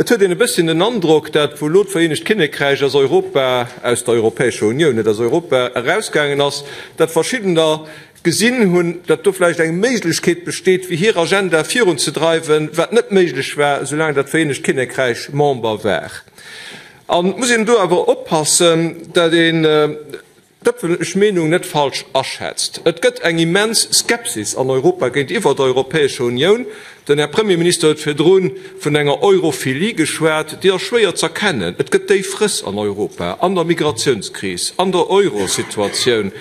Et huet een e bësschen den Androck, dat wou elo d'Vereenegt Kinnekräich aus Europa, aus der Europäescher Unioun, net aus Europa, erausgaangen ass, dat verschiddener gesinn hunn, datt do vläicht eng Méiglechkeet besteet, fir hir Agenda virunzedreiwen, wat net méiglech war, soulaang dat Vereenegt Kinnekräich Member war. An et muss een do awer oppassen, dat een d'ëffentlech Meenung net falsch aschätzt. Et gëtt eng immens Skepsis an Europa géintiwwer der Europäescher Unioun. Den Här Premierminister huet virdru vun enger Europhilie geschwat, déi ass schwéier z'erkennen. Et gëtt déif Rëss an Europa, an der Migratiounskris, an der Eurosituatioun,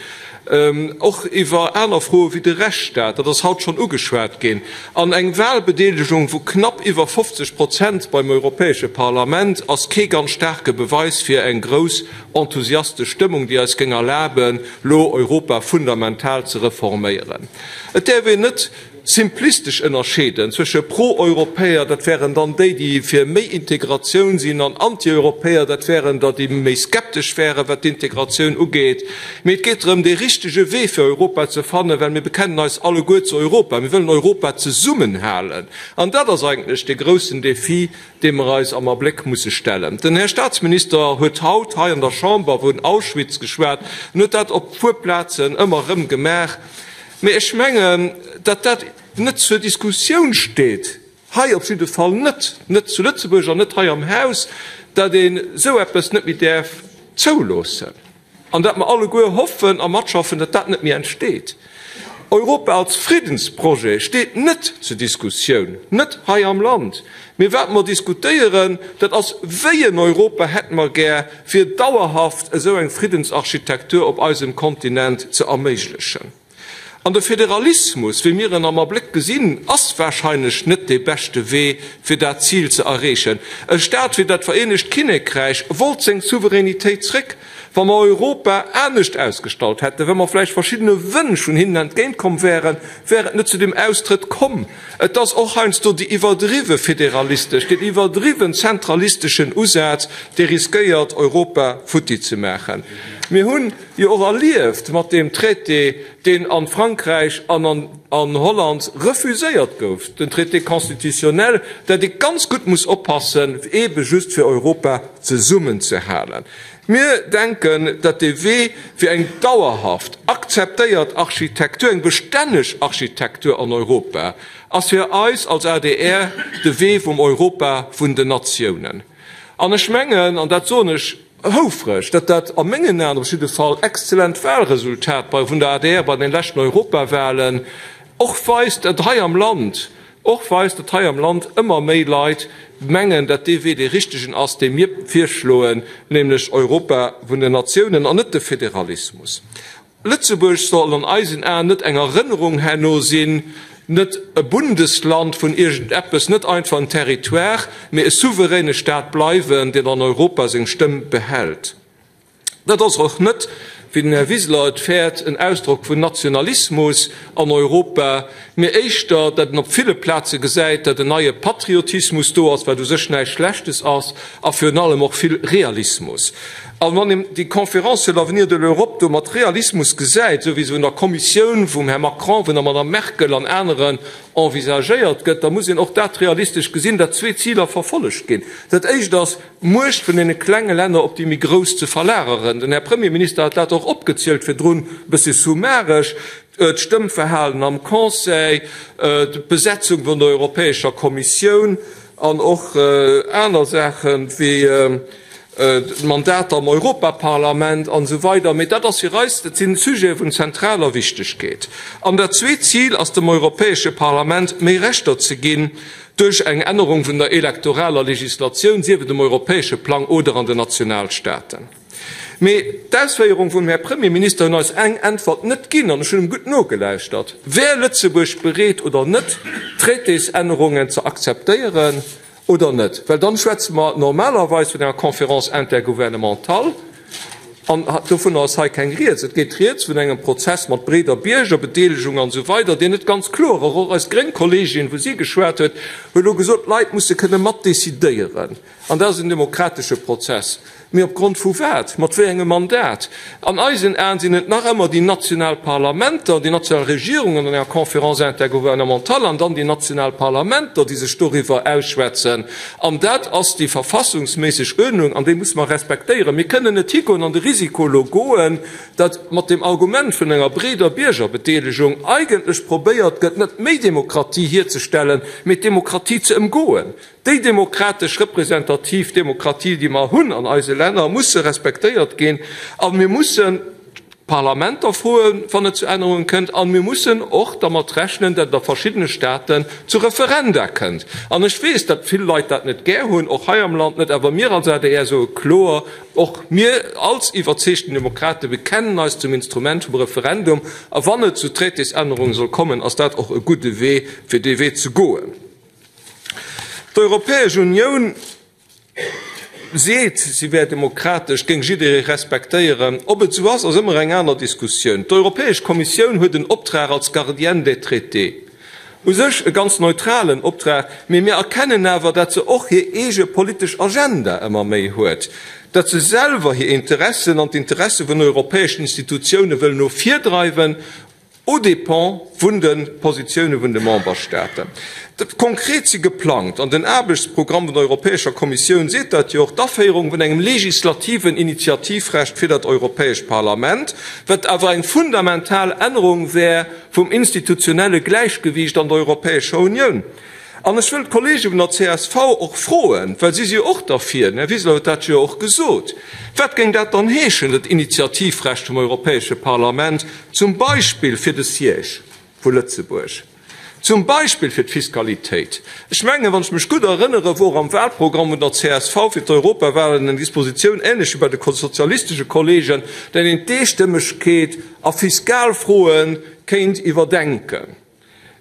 och iwwer aner Froe wéi de Rechtsstaat, dat ass haut schonn ugeschwat ginn. An eng Wahlbedeelegung vu knapp iwwer 50 Prozent beim Europäesche Parlament ass kee ganz staarke Beweis fir eng grouss enthusiastesch Stëmmung, déi eis géing erlaben, lo Europa fundamental ze reforméieren. Et däerf een net simplistesch ënnerscheeden zwësche Pro-Europäer, dat wären dann déi, déi fir méi Integratioun sinn, an Anti-Europäer, dat wären der, déi méi skeptesch wären, wat d'Integratioun ugeet. Mee et geet drëm, dee richtege Wee fir Europa ze fannen, well mir bekennen eis alleguer zu Europa. Mir wëllen Europa zesummenhalen. An dat ass eigentlech dee groussen Défi, dee mer eis am Abléck musse stellen. Den Här Statsminister huet haut hei an der Chamber vun Auschwitz geschwat. En huet dat op puer Plazen ëmmer erëm gemaach. Mee ech mengen, datt dat net zur Diskussioun steet, hei op jidde Fall net, net zu Lëtzebuerg an net hei am Haus, datt een esou eppes net méi däerf zouloossen an datt mer alleguer hoffen a matschaffen, datt dat net méi entsteet. Europa als Friddensprojet steet net zur Diskussioun, net hei am Land. Mee wat mer diskutéieren, dat ass, Wéi en Europa hätte mer gär, fir dauerhaft esou eng Friddensarchitektur op eisem Kontinent ze erméiglechen. An de Federalismus, wéi mir en am Abléck gesinn, ass wahrscheinlech net dee beschte Wee, fir dat Zil ze erreechen. E Staat wéi dat Vereenegt Kinnekräich wollt seng Souveränitéit zréck. Wa mer Europa anescht ausgestallt hätten, wa mer vläicht verschiddene Wënsch vun hinnen entgéintkomm wären, wär et net zu deem Austrëtt komm. Et ass och heiansdo déi iwwerdriwwe federalistesch, deen iwwerdriwwen zentralisteschen Usaz, dee riskéiert, Europa futti ze maachen. Mir hunn jo och erlieft mat deem Traité, deen an Frankräich an an Holland refuséiert gouf, den Traité constitutionnel, dat ee ganz gutt muss oppassen, eebe just fir Europa zesummenzehalen. Mir denken, datt dee Wee fir eng dauerhaft akzeptéiert Architektur, eng bestänneg Architektur an Europa, ass fir eis als adr de Wee vum Europa vun den Natiounen. An ech mengen, an dat soen ech houfreg, datt dat a mengen Aen op jidde Fall exzellent Wahlresultat bei vun der adr bei den leschten Europawahlen och weist, datt hei am Land Och weist, datt hei am Land ëmmer méi Leit mengen, datt dee Wee dee richtegen ass, dee mir virschloen, nämlech Europa vun den Natiounen an net de Federalismus. Lëtzebuerg soll an eisen Aen net eng Erënnerung herno sinn, net e Bundesland vun iergendeppes, net einfach en Territoire, mee e souveräne Staat bleiwen, deen an Europa seng Stëmm behält. Dat ass och net, wéi den Här Wiseler et fäert, en Ausdrock vun Nationalismus an Europa, mee éischter, datt een op ville Plaze gesäit, datt en neie Patriotismus do ass, wat u sech näischt Schlechtes ass, a virun allem och vill Realismus. A wann een déi Conférence sur l'avenir de l'Europe do mat Realismus gesäit, esou wéi se vun der Kommissioun, vum Här Macron, vun der Madame Merkel an aneren envisagéiert gëtt, da muss een och dat realistesch gesinn, datt zwee Ziler verfollegt ginn. Dat éischt ass, d'Muecht vun deene klenge Länner op déi méi grouss ze verlageren. Den Här Premierminister hat dat och opgezielt virdrun, e bëssi summaresch, d'Stëmmverhalen am Conseil, d'Besetzung vun der Europäescher Kommissioun an och aner Saachen, wéi d'Mandater am Europaparlament an esou weider. Mee dat ass fir eis, dat si Sujete vun zentraler Wichtegkeet. An dat zweet Zil ass, dem Europäesche Parlament méi Rechter ze ginn, Duerch eng Ännerung vun der elektoraler Legislatioun, sief et um europäesche Plang oder an den Nationalstaaten. Mee d'Ausféierung vum Här Premierminister hunn eis eng Äntwert net ginn, an ech hunn em gutt nogelauschtert, Wär Lëtzebuerg bereet oder net, Traitésännerungen ze akzeptéieren oder net? Well dann schwätze mer normalerweis vun enger Conférence intergouvernementale. An dovunner ass hei keng Rieds. Et geet Rieds vun engem Prozess mat breeder Biergerbedeelegung an esou weider, deen net ganz kloer ass. Och eis gréng Kolleegin, wou si geschwat huet, huet elo gesot, d'Leit musse kënne matdecidéieren. An dat ass en demokratesche Prozess. Mee opgrond vu wat? Mat wéi engem Mandat? An eisen Aen sinn et nach ëmmer déi national Parlamenter, déi national Regierungen an enger Conférence intergouvernementale an dann déi national Parlamenter, déi sech doriwwer ausschwätzen. An dat ass déi verfassungsméisseg Uerdnung an déi musse mer respektéieren. Mir kënnen net higoen an de Risiko elo goen, datt mat dem Argument vun enger breeder Biergerbedeelegung eigentlech probéiert gëtt, net méi Demokratie hierzestellen, mee d'Demokratie ze ëmgoen. Déi demokratesch representativ Demokratie, déi mer hunn an eise Länner, musse respektéiert ginn a mir mussen d'Parlamenter froen, wann et zu Ännerunge kënnt, a mir mussen och dermat rechnen, datt et a verschiddene Staaten zu Referenda kënnt. An ech weess, datt vill Leit dat net gär hunn, och hei am Land net, awer mir als adr soe kloer, Och mir als iwwerzeegten Demokrate bekennen eis zum Instrument vum Referendum, a wann et zu Traitésännerunge soll kommen, ass dat och e gudde Wee, fir dee Wee ze goen. D'Europäesch Unioun seet, si wär demokratesch, géing jidderee respektéieren. Ob et esou ass, ass ëmmer eng aner Diskussioun. D'Europäesch Kommissioun huet en Optrag als Gardienne des traités. U sech e ganz neutralen Optrag, mee mir erkennen awer, datt se och hir eege politesch Agenda ëmmer méi huet, datt se selwer hir Interessen an d'Interesse vun europäeschen Institutioune wëll no vir dreiwen, Au dépens vun de Positioune vun de Memberstaaten. Konkret si geplangt, an den Aarbechtsprogramm vun der Europäescher Kommissioun seet dat jo och, d'Aféierung vun engem legislativen Initiativrecht fir dat Europäescht Parlament, wat awer eng fundamental Ännerung wär vum institutionelle Gläichgewiicht an der Europäescher Unioun. An ech wëll d'Kollege vun der csv och froen, well si si jo och derfir, den Här Wiseler huet dat jo och gesot, Wat géing dat dann heeschen, dat Initiativrecht vum Europäesche Parlament, zum Beispill fir de Siège vu Lëtzebuerg, zum Beispill fir d'Fiskalitéit? Ech mengen, wann ech mech gutt erënnere, wor am Wahlprogramm vun der csv fir d'Europawahlen eng Dispositioun, ähnlech wéi bei de sozialistesche Kollegen, dat een d'Eestëmmegkeet a Fiskalfroe kéint iwwerdenken.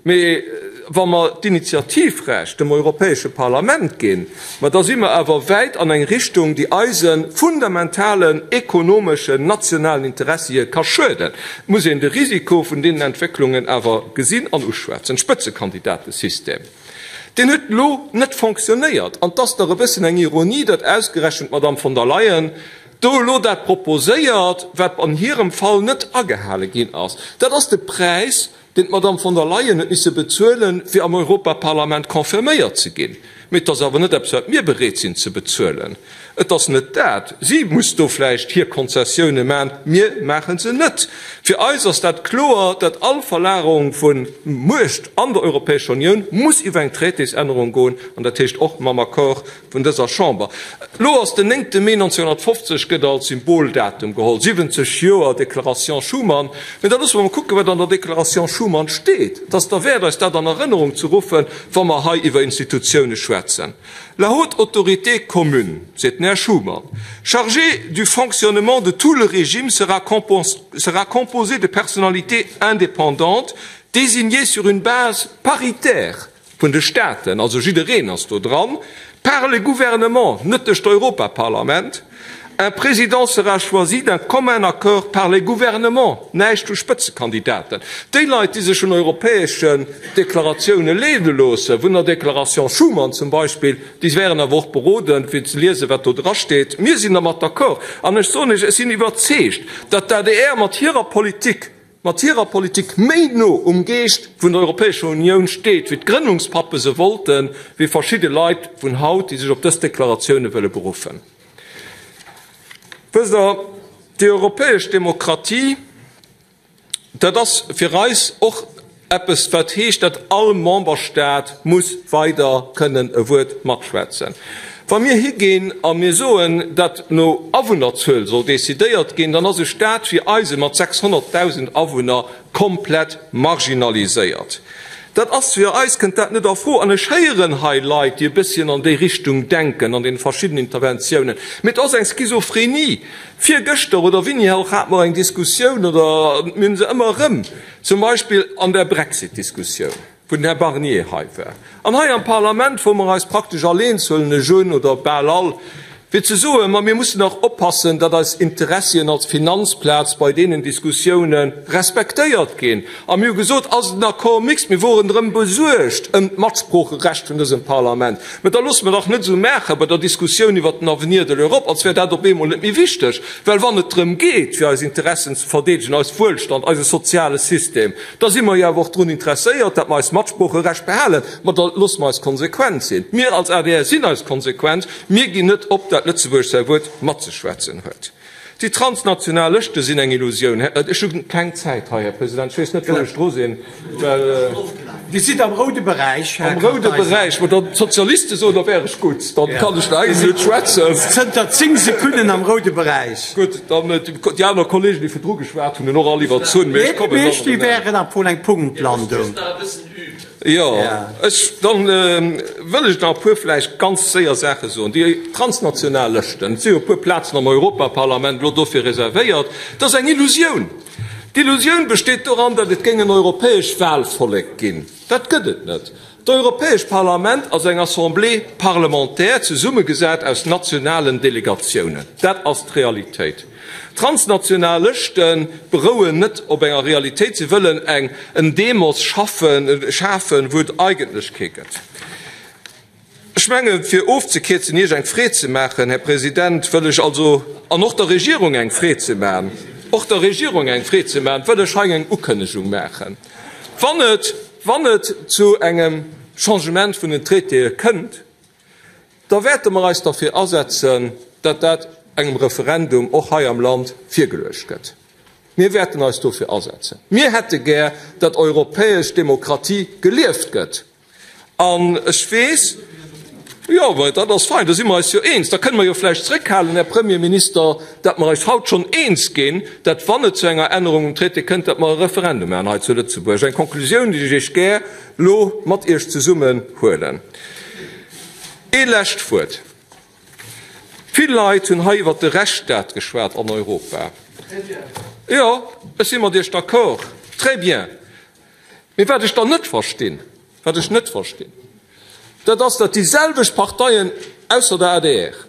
Mee wa mer d'Initiativrecht dem Europäesche Parlament ginn, ma da si mer awer wäit an eng Richtung, déi eise fundamentalen ekonomeschen nationalen Interessie ka schueden. Et muss een de Risiko vun deenen Entwécklungen awer gesinn an uschwätzen. Spëtzekandidatesystem, deen huet elo net fonctionnéiert. An 't ass dach e bëssen eng Ironie, datt ausgerechent d'Madame von der Leyen do elo dat proposéiert, wat an hirem Fall net agehale ginn ass. Dat ass de Präis, deen d'Madame von der Leyen huet misse bezuelen, fir am Europaparlament confirméiert ze ginn. Mee et ass awer net eppes, wat mir bereet sinn ze bezuelen. Et ass net dat. Si muss do vläicht hir Konzessioune maachen, mir maache se net. Fir eis ass dat kloer, datt all Verlagerung vu Muecht an der Europäescher Unioun muss iwwer eng Traitésännerung goen, an dat heescht och mam Accord vun dëser Chamber. Elo ass den 9 Mee 1950, gëtt als Symboldatum geholl, 70 Joer Déclaration Schuman. Mee da loosse mer mol kucken, wat an der Déclaration Schuman steet. Et ass derwäert, eis dat an Erënnerung ze ruffen, wa mer hei iwwer Institutioune schwätzen. La haute autorité commune, seet den Här Schuman, chargée du fonctionnement de tout le régime sera composée de personnalités indépendantes désignées sur une base paritaire vun de Staaten, also jiddereen ass do dran, par les gouvernements, net duerch d'Europaparlament, un président sera choisi d'un commun accord par les gouvernements, näischt vu Spëtzekandidaten. Déi Leit, déi sech vun europäeschen Deklaratioune leede loossen, vun der Déclaration Schuman zum Beispill, déi wären awer och beroden, fir ze liesen, wat do drasteet. Mir sinn dermat d'accord an ech soen Iech, ech sinn iwwerzeegt, datt d'ADR mat hirer Politik, mat hirer Politik méi no um Geescht vun der Europäescher Unioun steet, wéi d'Grënnungspappe se wollten, wéi verschidde Leit vun haut, déi sech op dës Deklaratioune wëlle beruffen. Wësst Der, déi europäesch Demokratie, dat ass fir eis och eppes, wat heescht, datt all Memberstaat muss weider kënnen e Wuert matschwätzen. Wa mir higinn a mir soen, datt no Awunnerzuel soll decidéiert ginn, dann ass e Staat wéi eise mat 600.000 Awunner komplett marginaliséiert. Dat ass fir eis, kënnt dat net a Fro. An ech héieren hei Leit, déi e bësschen an déi Richtung denken an deene verschiddenen Interventiounen. Mee et ass eng Schizophrenie. Virgëschter oder wéini och hate mer eng Diskussioun, oder mir hu se ëmmer erëm, zum Beispill an der Brexit-Diskussioun, wou den Här Barnier hei war, an hei am Parlament, wou mer eis praktesch all eenzelne un, oder bal all, Fir ze soen, ma mir mussen och oppassen, datt eis Interessien als Finanzplaz bei deenen Diskussioune respektéiert ginn. A mir hu gesot, ass et en Accord mixte, mir woren drëm besuergt ëm d'Matsproocherecht vun dësem Parlament. Mä da loosse mer dach net esou maache bei der Diskussioun iwwert den Avenir de l'Europe, als wär dat op eemol net méi wichteg. Well wann et drëm geet, fir eis Interessen ze verdeedegen, eis Wuelstand, eise soziale System, da si mer jo awer och drun interesséiert, datt mer eist Matsproocherecht behalen. Ma da loosse mer eis konsequent sinn. Mir als adr sinn eis konsequent. Mir ginn net op, dat Lëtzebuerg säi Wuert matzeschwätzen huet. Déi transnational Lëschte sinn eng Illusioun. Ech hu keng Zäit hei, Här President, ech weess net, wou ech dru sinn, well. Dir sidd am roude Beräich, Här Am roude Kartheiser. Beräich. Mä dann d'Sozialiste soen, da wär ech gutt, dann kann ech nach eng Minutt schwätzen. Zënter 10 Sekunnen am roude Beräich. Gutt, dann déi aner Kollegen, déi virdru geschwat hunn, hunn och all iwwerzunn, mee ech kommen Mee dann ech, déi op en Enn. wären am Fong eng Punktlandung. Jo, ech, dann wëll ech nach e puer vläicht ganz séier Saache soen. Déi transnational Lëschten, et si jo e puer Plazen am Europaparlament elo dofir reservéiert, dat ass eng Illusioun. D'Illusioun besteet doran, datt et géing en europäesch Wahlvollek ginn. Dat gëtt et net. D'Europäescht Parlament ass eng Assemblée parlementaire, zesummegesat aus nationalen Delegatiounen. Dat ass d'Realitéit. Transnational Lëschte berouen net op enger Realitéit, se wëllen eng en Demos schaffen, schafen, wou et eigentlech kee gëtt. Ech mengen, fir ofzekierzen, Iech eng Freed ze maachen, Här President, wëll ech also, an och der Regierung eng Freed ze maachen, och der Regierung eng Freed ze maachen, wëll ech hei eng Ukënnegung maachen, Wann et, wann et zu engem Changement vun den Traitéë kënnt, da wäerte mer eis derfir asetzen, datt dat engem Referendum och hei am Land virgeluecht gëtt. Mir wäerten eis dofir asetzen. Mir hätte gär, datt europäesch Demokratie gelieft gëtt. An ech weess, jo, mä dat ass fein, da si mer eis jo eens. Da kënne mer jo vläicht zrëckhalen, Här Premierminister, datt mer eis haut schonn eens ginn, datt, wann et zu enger Ännerung um Traité kënnt, datt mer e Referendum maachen hei zu Lëtzebuerg. Eng Konklusioun, déi ech Iech gär lo mat Iech zesummen huelen. Ee lescht Wuert. Vill Leit hunn hei iwwert de Rechtsstaat geschwat an Europa. Jo, ech si mat Iech d'accord. Très bien. Mee wat ech dann net verstinn, wat ech net verstinn, dat ass, datt déi selwecht Parteien, ausser der adr,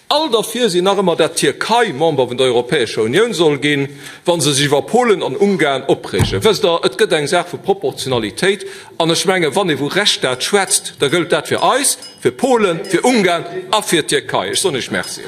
all derfir sinn nach ëmmer, dat d'Tierkei Member vun der Europäescher Unioun soll ginn, wa se sech iwwer Polen an Ungarn opreegen. Wësst Der, et gëtt eng Saach vu Proportionalitéit an ech mengen, wann ee vu Rechtsstaat schwätzt, da gëllt dat fir eis, fir Polen, fir Ungarn a fir d'Tierkei. Ech soen Iech Merci.